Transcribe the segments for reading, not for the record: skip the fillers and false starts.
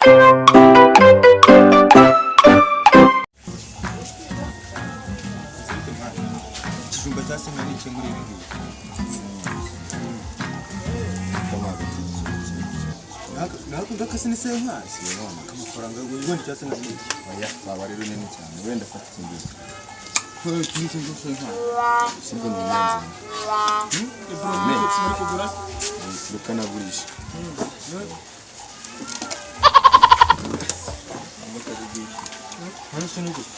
Ikijumba cya senga ni iki muri ibi ngibi? Nako ndakase ni senka amafaranga ubundi cya senka ni iki? Oya, waba rero nini cyane, wenda fata iki ngiki. Iki ngiki ngo senka. Sibwo ni inyanza. Rukanagurisha. Hano se ni gute?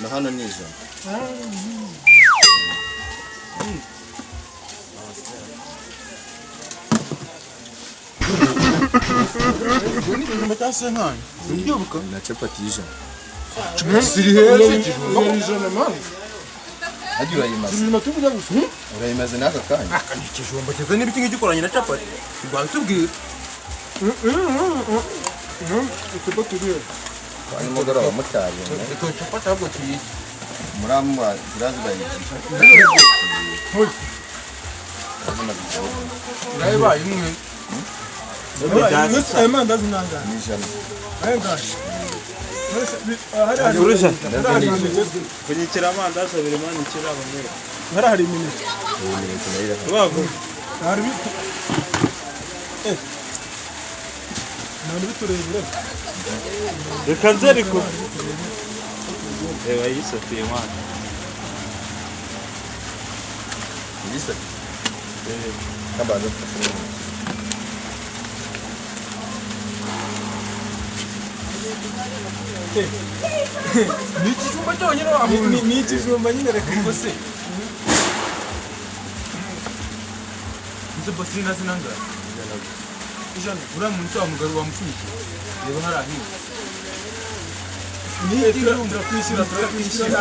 Na hano ni 100. Ubu ni ikijumba cya senka. Urabyibuka? Na capati y'100. Ziri heza ikijumba. 100 mani. Hajya urayimaze. Ibintu tuvuga gusa. Urayimaze n'aka kanya. Aka ni ikijumba cyiza n'ibiti ngikoranye na capati. Rwabitubwira. Kwa nimugoroba mutari. Reka capati ahubwo tuyiye. Muramba zirazibayigisha. Urayibaye imwe. Ayo mandazi ni angahe? Ni 100. Ayo ngahe? Kunyikira amandazi abiri mani ikira abamwe. Hariya hari imineke. Iyi mineke nayo irahari. Bago. Hari ibitu. Nta biturebure. Reka nze ariko. Reba yisatuye mani. Igisate. Kabanza mfashe n'umuneke. Ni ikijumba cyonyine wa muntu. Ni ikijumba nyine reka Ubwo se. Izo bosiri nazo nangahe? 100. Uriya muntu wa mugabo wamupfunyikiye. Reba hariya hirya. Ni ikijumba turakwishyura turakwishyura.